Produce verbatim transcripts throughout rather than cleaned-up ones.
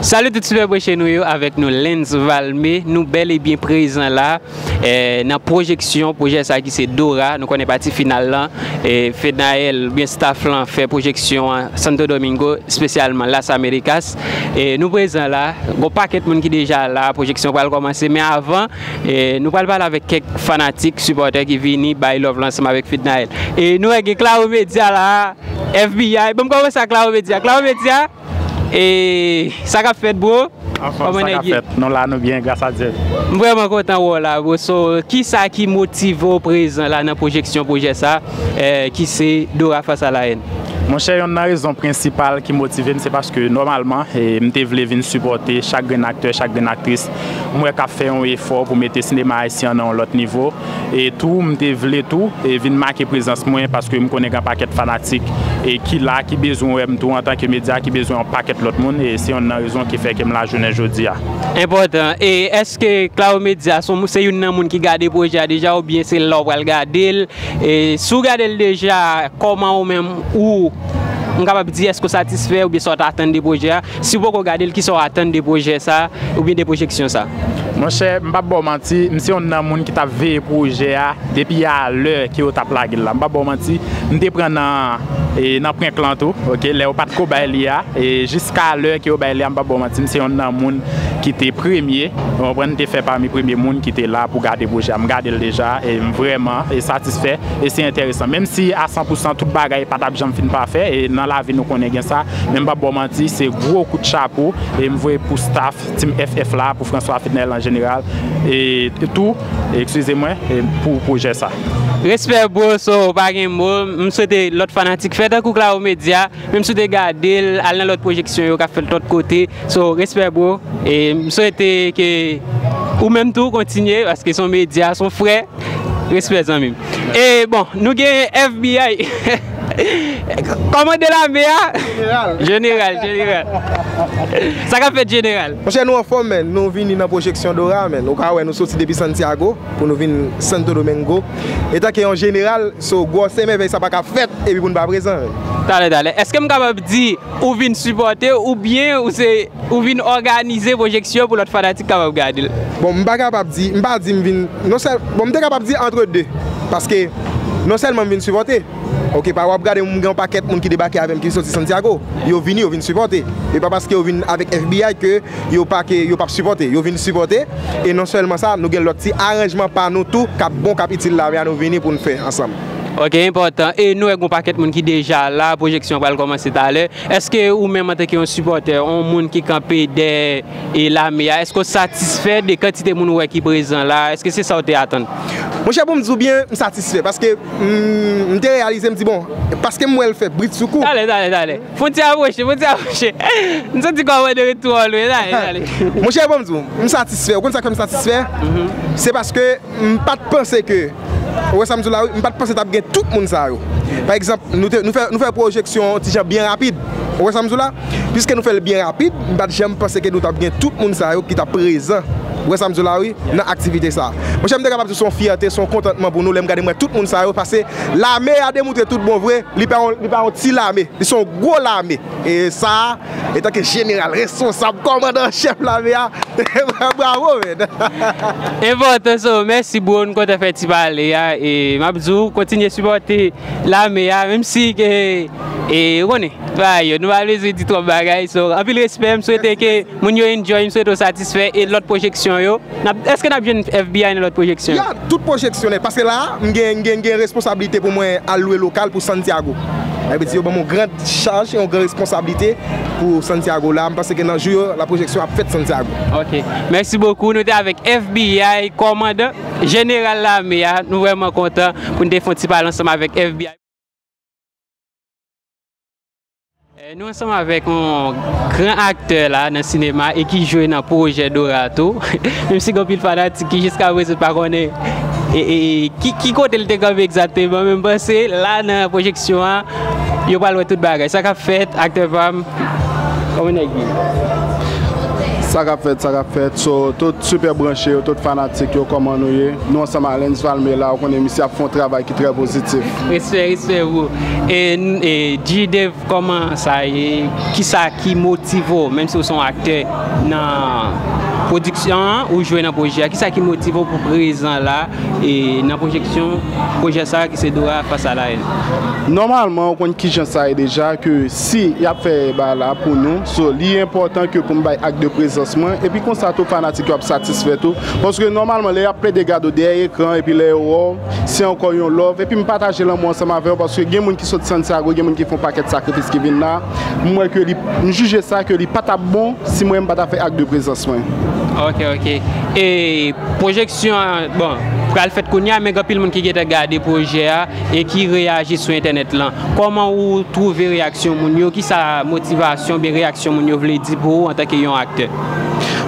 Salut tout sipè branche nou yo, avèk nou Lens Valmé. Nou bèl e byen prezan la, eh, nan pwojeksyon pwojè sa ki se Dora. Nou konnen pati final lan, eh, Fednaelle oubyen staff lan fè pwojeksyon an Santo Domingo, espesyalman Las Américas. E nou prezan la, gon pakèt moun ki deja la, pwojeksyon pral kòmanse, men avan, eh, nou pral pale avèk kèk fanatik, sipòtè ki vini bay love lan ansanm avèk Fednaelle. E nou wè gen Claro Media la, F B I. Bon, m kòmanse ak Claro Media. Claro Media, e sa k ap fèt, bro? Anfòm, kòman sa k ap fèt? Nou la, nou byen, gras a Dye. M vrèman kontan wè w la, bro. So, kisa ki motive w prezan la nan pwojeksyon pwojè sa, eh, ki se Dora Face à la Haine? Monchè, yonn nan rezon prensipal ki motive m, se paske nòmalman, eh, m te vle vin sipòte chak grenn aktè, chak grenn aktris. M wè k ap fè yon efò pou mete sinema ayisyen nan yon lòt nivo. E tou, m te vle tou, e vin make prezans mwen, paske m konnen gen pakèt fanatik, e ki la, ki bezwen wè m tou antanke medya, ki bezwen yon pakèt lòt moun, e se yonn nan rezon ki fè ke m la jounen jodi a. Enpòtan. E èske Claro Media se yon, se youn nan moun ki gade pwojè a deja, oubyen se la w pral gade l? E si w gade l deja, kòman ou menm, ou, m kapab di, èske w satisfè oubyen sa w t atann de pwojè a? Si w poko gade l, kisa w atann de pwojè sa, oubyen de pwojeksyon sa? Monchè, m p ap ba w manti, m se yonn nan moun ki t ap veye pwojè a depi a lè ke yo t ap lage l la. M p ap ba w manti, m te pran nan, e, nan prank lan tou, oke, lè yo pa t ko bay li a, e jiska lè ke yo bay li a, m p ap ba w manti, m se yonn nan moun ki te premye, ou konprann, m te fè pami premye moun ki te la pou gade pwojè a. M gade l deja, e m vrèman, e, satisfè, e se enteresan. Menm si a san pou san tout bagay pa t ap janm fin pafè, e nan lavi nou konnen gen sa, men m p ap ba w manti, se gwo kout chapo, e m voye pou staff, team F F la, pou François Fednaelle an jeneral, e tou, e, eskize mwen, e pou pwojè sa. Respè, bro, so, pa gen mo. M swete lòt fanatik fè tankou Claro Media, menm si w te gade l, al nan lòt pwojeksyon yo k ap fèt lòt kote. So, respè, bro. E m swete ke ou menm tou kontinye, paske se yon medya, se yon frè. Respè, zanmi m. E bon, nou gen F B I. Kòmandè lame a? Jeneral. Jeneral, jeneral. Sa k ap fèt, jeneral? Monchè, nou anfòm, men. Nou vini nan pwojeksyon Dora, men. Ou ka wè nou soti depi Santiago pou nou vin Santo Domingo. Etanke yon jeneral, so, gwòsè mèvèy sa pa ka fèt epi pou n pa prezan, men. Talè, talè. Èske m kapab di ou vin sipòte oubyen ou se, ou vin òganize pwojeksyon pou lòt fanatik kapab gade l? Bon, m pa kapab di, m pa di m vin, non sèl, bon, m te kapab di antre de, paske non sèlman m vin sipòte, oke, pa w ap gade m gen yon pakèt moun ki debake avè m ki soti Santiago, yo vini, yo vin sipòte. E pa paske yo vin avèk F B I ke yo pa ke, yo p ap sipòte, yo vin sipòte. E non sèlman sa, nou gen lòt ti aranjman pa nou tou k ap bon, k ap itil lame a, nou vini pou n fè ansanm. Oke, enpòtan. E nou wè gon pakèt moun ki deja la, pwojeksyon pral kòmanse talè. Èske ou menm antanke yon sipòtè, yon moun ki kanpe dèyè e lame a, èske w satisfè de kantite moun ou wè ki prezan la? Èske se sa w te atann? Monchè, pou m di w byen, m satisfè, paske, mm, m te reyalize, m di, bon, paske m wè l fè brit sou kou. Talè, talè, talè. Fon ti apwoche, fon ti apwoche. M santi kòmandè ret twò lwen, talè, talè. Monchè, pou m di w, m satisfè. Ou konn sa k fè m satisfè? Se paske m pa t panse ke, ou wè sa m di w la, wi, m pa t panse t ap gen tout moun sa yo. Pa egzanp, nou te, nou fè, nou fè pwojeksyon ti jan byen rapid. Ou wè sa m di w la? Piske nou fè l byen rapid, m pa t janm panse ke nou t ap gen tout moun sa yo ki t ap prezan. Ou wè sa m di w la, wi, nan aktivite sa. Monchè, m te kapab di w se yon fyète, se yon kontantman pou nou lè m gade m wè tout moun sa yo, paske lame a demontre tout bon vre, li pa yon, li pa yon ti lame, li se yon gwo lame. E sa, etanke jeneral, responsab, kòmandan an chèf lame a, bravo, men. Enpòtan, so, mèsi, bro, nou kontan fè ti pale a, e m ap di w, kontinye sipòte lame a, menm si ke, e, ou konnen, pa yo, nou pa bezwen di twòp bagay, so, anpil respè, m swete ke moun yo enjoy, m swete w satisfè, e lòt pwojeksyon yo, n ap, èske n ap jwenn F B I nan lòt pwojeksyon yo? Ya, tout pwojeksyon nèt, paske la, m gen, m gen, m gen responsablite pou mwen al lwe lokal pou Santiago. Sa vle di yo ban m yon gran chaj, yon gran responsablite pou Santiago la. M panse ke nan jou yo, la pwojeksyon ap fèt Santiago. Ok. Mèsi bokou. Nou te avèk F B I, kòmandan jeneral lame a. Nou vrèman kontan pou n te fè yon ti pale ansanm avèk F B I. Eh, nou ansanm avèk yon gran aktè la nan sinema e ki jwe nan pwojè Dora tou. Menm si gen anpil fanatik ki jiska prezan pa konnen, e, e, e, ki, ki kote l te kanpe egzakteman, men m panse la nan pwojeksyon an, yo pral wè tout bagay. Sa k ap fèt, aktè pa m? Kòman nèg ye? Sa k ap fèt, sa k ap fèt. So, tout Super Branche yo, tout fanatik yo, kòman nou ye? Nou ansanm a Lens Valmé la, ou konnen misye ap fè yon travay ki trè pozitif. Respè, respè pou ou. E, e, G-Dev, kòman sa ye? Kisa ki motive w, menm si w se yon aktè nan pwodiksyon an, ou jwe nan pwojè a, kisa ki motive w pou prezan la, e nan pwojeksyon pwojè sa a ki se Dora Face à la Haine? Nòmalman, ou konn kijan sa ye deja, ke si y ap fè bagay la pou nou, so, li enpòtan ke pou m bay ak de prezans mwen, epi konsa tou fanatik yo ap satisfè tou, paske nòmalman lè y ap plede gade w dèyè ekran, epi lè yo wè w, se ankò yon love, epi m pataje lanmou ansanm avè w, paske gen moun ki sot Santiago, gen moun ki fè yon pakèt sakrifis ki vin la, m wè ke li, m jije sa ke li pa t ap bon si mwen m pa ta fè ak de prezans mwen. Ok, ok. E pwojeksyon an, bon, pral fèt kounye a, men gen anpil moun ki gentan gade pwojè a e ki reyaji sou entènèt lan. Kòman ou twouve reyaksyon moun yo? Kisa motivasyon oubyen reyaksyon moun yo vle di pou ou antanke yon aktè?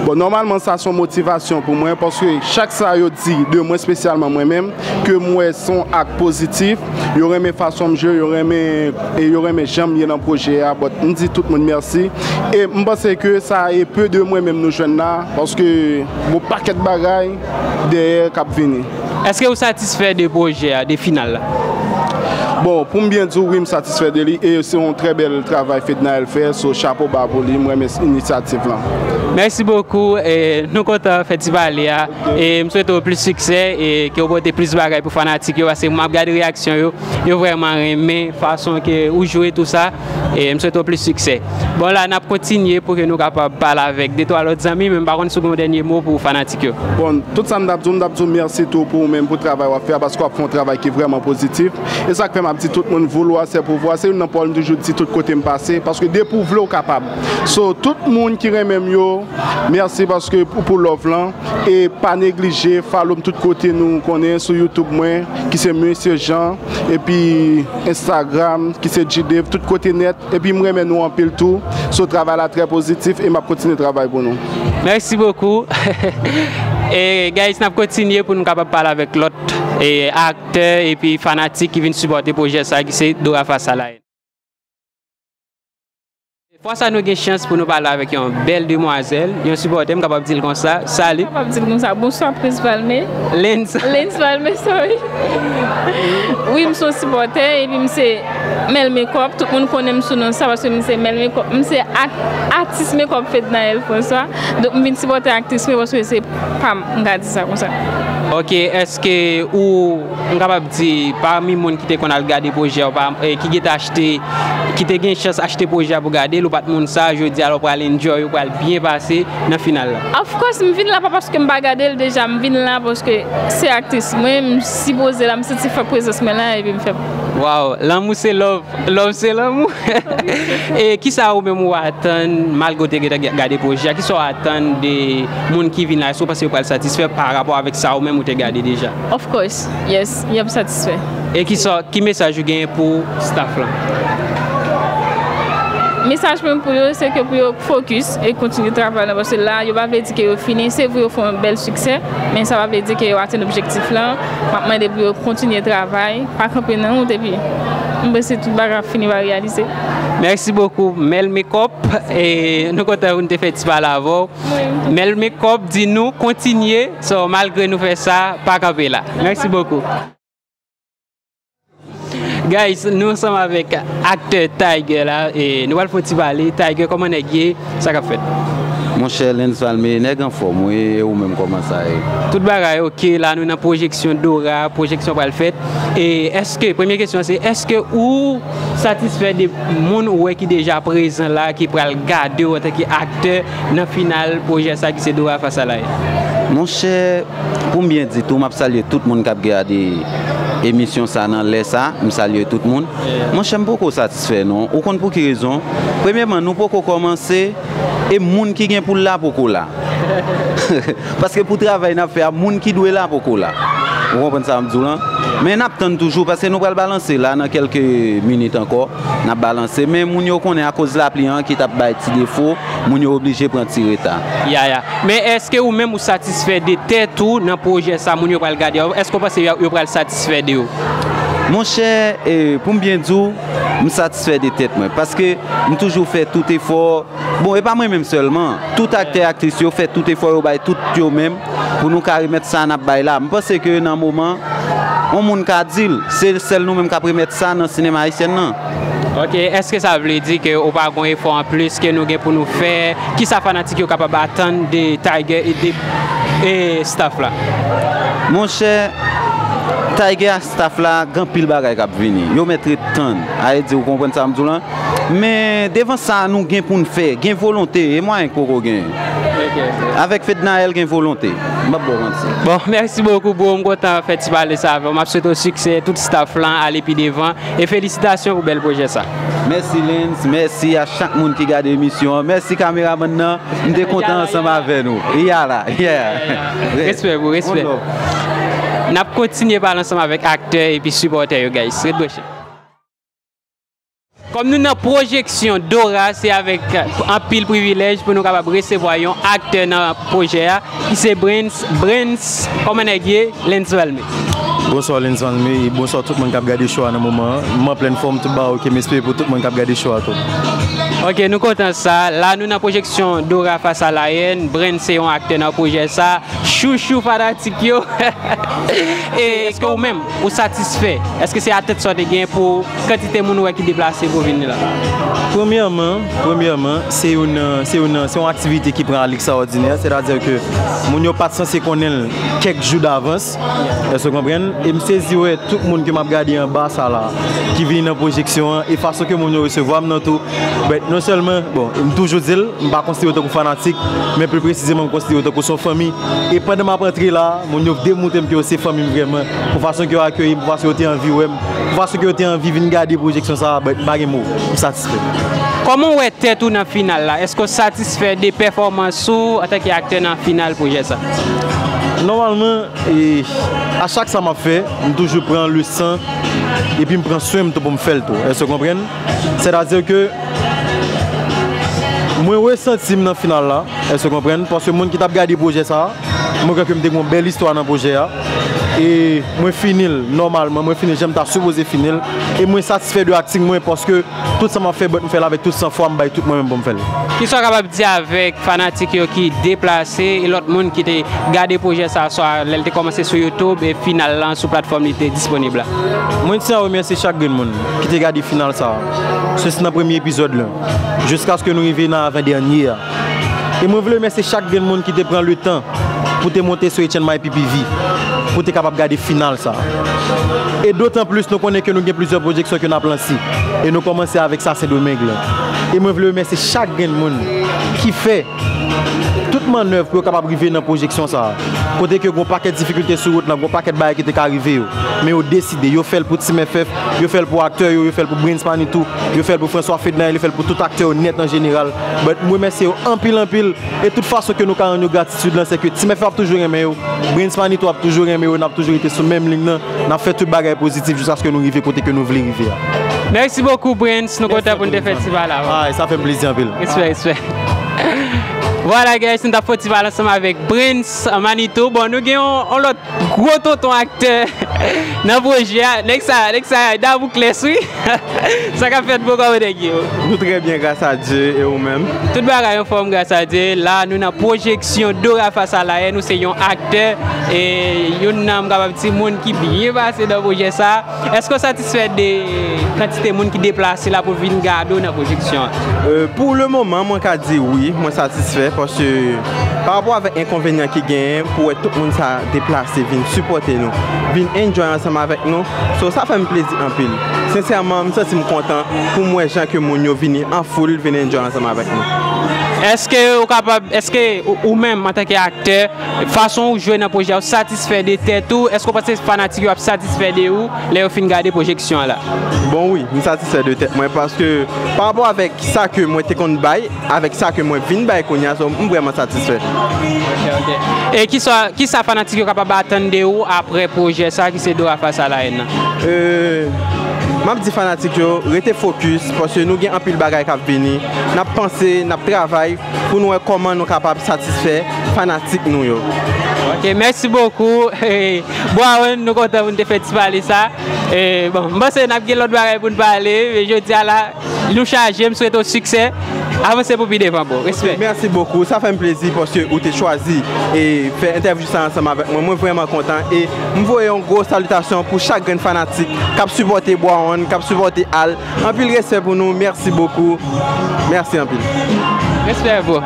Bon, nòmalman, sa se yon motivasyon pou mwen, paske chak sa yo di de mwen, espesyalman mwen menm, ke m wè se yon ak pozitif, yo renmen fason m jwe, yo renmen, e yo renmen jan m ye nan pwojè a, but m di tout moun mèsi. E m panse ke sa e pe de mwen menm nou jwenn la, paske gon pakèt bagay dèyè k ap vini. Èske ou satisfè de pwojè a, de final la? Bon, pou m byen di w, wi, m satisfè de li, e se yon trè bèl travay Fednaelle fè, so chapo ba pou li, m renmen inisyativ lan. Mèsi bokou, e nou kontan fè ti pale a, e m swete w plis siksè, e ke w pote plis bagay pou fanatik yo, paske m ap gade reyaksyon yo, yo vrèman renmen fason ke ou jwe tou sa, e m swete w plis siksè. Bon, la, n ap kontinye pou ke nou kapab pale avèk de twa lòt zanmi, men m pa konn si w gen yon dènye mo pou fanatik yo. Bon, tout sa m t ap di w, m t ap di w mèsi tou pou ou menm pou travay w ap fè a, paske w ap fè yon travay ki vrèman pozitif. E sa k fè m ap di tout moun, vouloir c'est pouvoir. Se youn nan pawòl m toujou di tout kote m pase, paske depi w vle, w kapab. So, tout moun ki renmen m yo, mèsi paske pou, pou love lan. E pa neglije follow m tout kote nou konnen sou YouTube mwen, ki se Mesye Jean, epi Instagram, ki se G-Dev, tout kote nèt. Epi m renmen nou anpil tou. So, travay la trè pozitif e m ap kontinye travay pou nou. Mèsi bokou. E guys, n ap kontinye pou nou kapab pale avèk lòt, e, aktè epi fanatik ki vin sipòte pwojè sa ki se Dora Face à la Haine. Fwa sa nou gen chans pou nou pale avèk yon bèl demwazèl, yon sipòtè, m kapab di l konsa. Salut. Kapab di l konsa. Bonswa, Prince Valmé. Lens. Lens Valmé, sorry. Wi, m se yon sipòtè epi m se Mel Makeup. Tout moun konnen m sou non sa paske m se Mel Makeup. M se ak-, atis makeup Fednaelle François. Donk, m vin sipòte aktris mwen paske se pa m, m ka di sa konsa. Ok, èske ou, m kapab di, pami moun ki te konn al gade pwojè a, pa, eh, ki gentan achte, ki te gen chans achte pwojè a pou gade l, ou pa t moun sa, jodi a la ou pral enjoy, ou pral byen pase nan final la? Of course, m vin la pa paske m pa gade l deja, m vin la paske se aktris mwen, m sipoze la, m santi fòk prezans mwen la, epi m fè. Wow, lanmou se love. Love se lanmou. E kisa ou menm ou atann, malgre w te gentan ga-, gade pwojè a, kisa w atann de moun ki vin la? Èske w panse yo pral satisfè pa rapò avèk sa ou menm ou te gade deja? Of course, yes, y ap satisfè. E kisa, ki mesaj ou genyen pou staff lan? Mesaj mwen pou yo, se ke pou yo focus e kontinye travay la, paske la, yo pa vle di ke yo fini. Se vre, yo fè yon bèl siksè, men sa pa vle di ke yo atenn objektif lan. M ap mande pou yo kontinye travay, pa kanpe nan wout, epi m panse tout bagay ap fini pa reyalize. Mèsi bokou, Mel Makeup. E nou kontan pou n te fè ti pale avè w. Mel Makeup di nou kontinye, so, malgre nou fè sa, pa kanpe la. Mèsi bokou. Guys, nou ansanm avèk aktè Tiger la, e nou pral fè yon ti pale. Tiger, kòman nèg ye? Sa k ap fèt? Monchè Lens Valmé, nèg anfòm, wi, e ou menm, kòman sa ye? Tout bagay ok, la nou nan pwojeksyon Dora, pwojeksyon pral fèt. E èske, premye kesyon se, èske ou satisfè de moun ou wè ki deja prezan la, ki pral gade w antanke aktè nan final pwojè sa ki se Dora Face à la Haine? Monchè, pou m byen di tou, m ap salye tout moun k ap gade emisyon sa nan lè sa. M salye tout moun. Monchè, m poko satisfè non. Ou konn pou ki rezon? Premyèman, nou poko kòmanse e moun ki gen pou l la poko la. Paske pou travay n ap fè a, moun ki dwe la poko la. Ou konprann sa m di w lan? Men n ap tann toujou, paske nou pral balanse la nan kèlke minit ankò. N ap balanse. Men moun yo konnen akoz lapli an ki t ap bay ti defo, moun yo oblije pran ti reta. Ya, ya. Men èske ou menm ou satisfè de tèt ou nan pwojè sa moun yo pral gade a? Èske w panse yo, yo pral satisfè de ou? Monchè, e, pou m byen di w, m satisfè de tèt mwen, paske m toujou fè tout efò. Bon, e pa mwen menm sèlman. Tout aktè, aktris yo fè tout efò yo bay tout yo menm pou nou ka remèt sa n ap bay la. M panse ke nan moman, yon moun ka di l, se sèl nou menm k ap remèt sa nan sinema ayisyen nan. Ok, èske sa vle di ke ou pa gon efò anplis ke nou gen pou nou fè? Kisa fanatik yo kapab atann de Tiger e de, e staff la? Monchè, Tiger ak staff la, gen anpil bagay k ap vini. Yo mèt ret tann. A vle di, ou konprann sa m di w lan? Men devan sa, nou gen pou n fè. Gen volonte, e mwayen k poko genyen. Ok. Avèk Fednaelle, gen volonte. M p ap ba w manti. Bon, mèsi bokou, bro. M kontan fè ti pale sa avè w. M ap swete w siksè, tout staff lan, ale pi devan. E felisitasyon pou bèl pwojè sa. Mèsi, Lens. Mèsi a chak moun ki gade emisyon an. Mèsi kameramann nan. M te kontan ansanm avè nou. Ya la, yeah. Respè, bro, respè. N ap kontinye pale ansanm avèk aktè epi sipòtè yo, guys. Ret branche. Kòm nou nan pwojeksyon Dora, se avèk anpil privilèj pou nou kapab resevwa yon aktè nan pwojè a, ki se Brens. Brens, kòman nèg ye? Lens Valme. Bonswa, Lens Valme, e bonswa tout moun k ap gade show a nan moman an. M an plèn fòm, tout bagay oke, m espere pou tout moun k ap gade show a tou. Ok, nou kontan sa. La, nou nan pwojeksyon Dora Face à la Haine. Brens se yon aktè nan pwojè sa. Chouchou fanatik yo. E èske ou menm, ou satisfè? Èske se atèt sa w te gen pou kantite moun ou wè ki deplase pou vin la? Premyèman, premyèman, se youn, se youn, se yon aktivite ki pran a lekstraòdinè, sètadi ke moun yo pa t sanse konnen l kèk jou davans. Èske w konprann? E m sezi wè tout moun ke m ap gade anba sa la, ki vini nan pwojeksyon an, e fason ke moun yo resevwa m nan tou. But non sèlman, bon, m toujou di l, m pa konsidere yo tankou fanatik, men pli presizeman, m konsidere yo tankou se yon fanmi. E pandan m ap antre la, moun yo demontre m ke yo se fanmi m vrèman, pou fason ke yo akeyi m, pou fason yo te anvi wè m, pou fason ke yo te anvi vin gade pwojeksyon sa a, but m pa gen mo, m satisfè. Kòman w wè tèt ou nan final la? Èske w satisfè de pèfòmans ou antanke aktè nan final pwojè sa? Nòmalman, e, a chak sa m ap fè, m toujou pran leson, epi m pran swen m tou pou m fè l tou. Èske w konprann? Sètadi ke mwen resanti m nan final la, èske w konprann? Paske moun ki t ap gade pwojè sa a, mwen kwè ke m te gen yon bèl istwa nan pwojè a. E mwen fini l nòmalman, mwen fini l jan m ta sipoze fini l. E mwen satisfè de akting mwen paske tout sa m ap fè, but m fè l avèk tout sanfwa, m bay tout mwen menm pou m fè l. Kisa w kapab di avèk fanatik yo ki deplase e lòt moun ki te gade pwojè sa a, swa lè l te kòmanse sou YouTube e final lan sou platfòm li te disponib la? Mwen tyen a remèsye chak grenn moun ki te gade final sa a, soti nan premye epizòd lan jiskaske nou rive nan avan dènye a. E mwen vle remèsye chak grenn moun ki te pran letan pou te monte sou H N Y P P V, pou te kapab gade final sa. E dotan plis, nou konnen ke nou gen plizyè pwojeksyon ke n ap lanse. E nou kòmanse avèk sa Sendomeng lan. E mwen vle remèsye chak grenn moun ki fè tout mannèv pou yo kapab rive nan pwojeksyon sa. Kote ke gon pakèt difikilte sou wout lan, gon pakèt bagay ki te ka rive yo. Men yo deside, yo fè l pou Team F F, yo fè l pou aktè yo, yo fè l pou Brens Manitou, yo fè l pou François Fednaelle, yo fè l pou tout aktè yo nèt an jeneral. But m remèsye yo anpil, anpil. E tout fason ke nou ka rann yo gratitid lan, se ke Team F F ap toujou renmen yo, Brens Manitou ap toujou renmen yo, n ap toujou rete sou menm liy nan, n ap fè tout bagay pozitif jiskaske nou rive kote ke nou vle rive a. Mèsi bokou, Brens. Nou kontan pou n te fè ti pale avè w. Ah, sa fè m plezi anpil. Respè, respè. Vwala, guys, nou t ap fè ti pale ansanm avèk Brens Manitou. Bon, nou gen yon, yon lòt gwo tonton aktè nan pwojè a. Nèg sa, nèg sa, daboukles, wi. Sa k ap fèt, bro, kòman nèg yo? Nou trè byen, gras a Dye, e ou menm? Tout bagay anfòm, gras a Dye. La, nou nan pwojeksyon Dora Face à la Haine, ou se yon aktè, e youn nan, m kapab di, moun ki byen pase nan pwojè sa. Èske w satisfè de kantite moun ki deplase la pou vin gade w nan pwojeksyon an? Euh, pou le moman, mwen ka di wi, mwen satisfè, paske pa rapò avèk enkonvenyan ki genyen, pou wè tout moun sa deplase, vin sipòte nou, vin enjoy ansanm avèk nou. So, sa fè m plezi anpil. Sensèman, m santi m kontan pou m wè jan ke moun yo vini an foul, vin enjoy ansanm avèk nou. Èske ou kapab, èske ou, ou menm, antanke aktè, fason ou jwe nan pwojè a, ou satisfè de tèt ou? Èske ou panse fanatik yo ap satisfè de ou lè yo fin gade pwojeksyon an la? Bon, wi, m satisfè de tèt mwen, paske pa rapò avèk sa ke mwen te konn bay, avèk sa ke mwen vin bay kounye a, so, m vrèman satisfè. Ok, ok. E kisa, kisa fanatik yo kapab atann de ou apre pwojè sa ki se Dora Face à la Haine nan? Euh, m ap di fanatik yo, rete fokis, paske nou gen anpil bagay k ap vini. N ap panse, n ap travay pou nou wè kòman nou kapab satisfè fanatik nou yo. Ok, mèsi bokou. Bwawon, nou kontan pou n te fè ti pale sa. E, bon, m panse n ap gen lòt bagay pou n pale, men jodi a la, nou chaje, m swete w siksè. Avanse pou pi devan, bro. Respè. Mèsi bokou. Sa fè m plezi paske ou te chwazi e fè entèvyou sa ansanm avèk mwen. Mwen vrèman kontan e m voye yon gwo salitasyon pou chak grenn fanatik k ap sipòte Bwawon, k ap sipòte Al. Anpil respè pou nou. Mèsi bokou. Mèsi anpil. Respè, bro.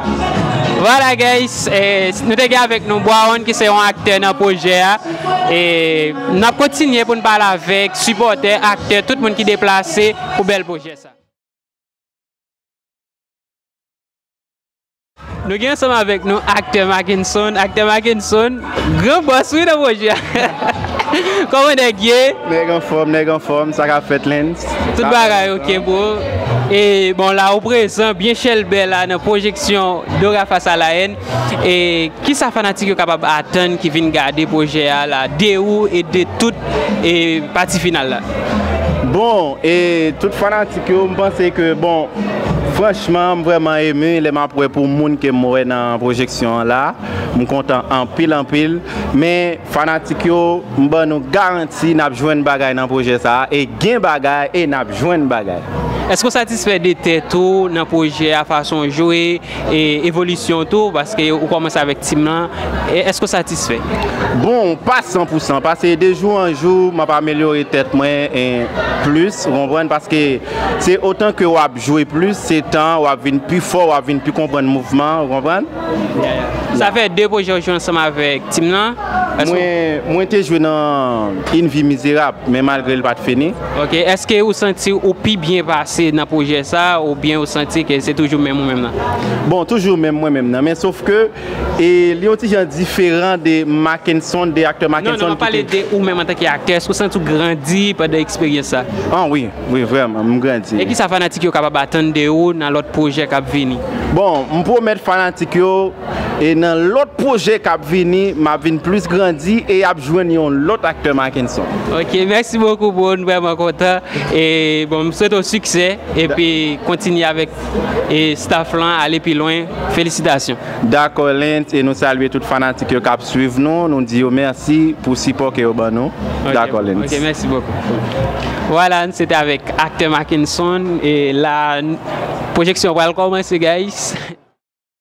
Vwala, guys. E, nou te gen avèk nou Bwawon, ki se yon aktè nan pwojè a. E n ap kontinye pou n pale avèk sipòtè, aktè, tout moun ki deplase pou bèl pwojè sa. Nou gen ansanm avèk nou aktè Mackenson. Aktè Mackenson, gran bòs wi nan pwojè a. Kòman nèg ye? Nèg anfòm, nèg anfòm, sa k ap fèt, Lens? Tout bagay ok, bro. E bon, la ou prezan, byen chèlbè la nan pwojeksyon Dora Face à la Haine. E kisa fanatik yo kapab atann ki vin gade pwojè a la de ou e de tout e pati final la? Bon, e tout fanatik yo, m panse ke, bon, franchman, m vrèman eme lè m ap wè pou moun ke m wè nan pwojeksyon an la. M kontan anpil, anpil. Men, fanatik yo, m ban nou garanti n ap jwenn bagay nan pwojè sa a, e gen bagay, e n ap jwenn bagay. Èske w satisfè de tèt ou nan pwojè a, fason w jwe, e evolisyon w tou, paske ou kòmanse avèk tim lan, e èske w satisfè? Bon, pa san pou san, paske de jou an jou, m ap amelyore tèt mwen, e plis, ou konprann, paske se otan ke w ap jwe plis, se tan w ap vin pi fò, w ap vin pi konprann mouvman, ou konprann? Sa fè de pwojè w jwe ansanm avèk tim lan? Èske Mwen, mwen te jwe nan Une vie misérable, men malgre l pa t fini. Ok, èske ou santi ou pi byen pase nan pwojè sa, oubyen ou santi ke se toujou menm ou menm nan? Bon, toujou menm mwen menm nan, men sof ke, e, li yon ti jan diferan de Mackenson, de aktè Mackenson ki te. Non, non, m ap pale de ou menm antanke aktè. Èske ou santi ou grandi pandan eksperyans sa? Ah, wi, wi, vrèman, m grandi. E kisa fanatik yo kapab atann de ou nan lòt pwojè k ap vini? Bon, m pwomèt fanatik yo, e nan lòt pwojè k ap vini, m ap vin plis grandi e y ap jwenn yon lòt aktè Mackenson. Ok, mèsi bokou, bro, m vrèman kontan. E bon, m swete w siksè, epi kontinye avèk, e staff lan, ale pi lwen. Felisitasyon. Dakò, Lens, e nou salye tout fanatik yo k ap swiv nou, nou di yo mèsi pou sipò ke yo ban nou. Ok, dakò, Lens. Ok, mèsi bokou. Vwala, n se te avèk aktè Mackenson, e la, n-, pwojeksyon pral kòmanse, guys.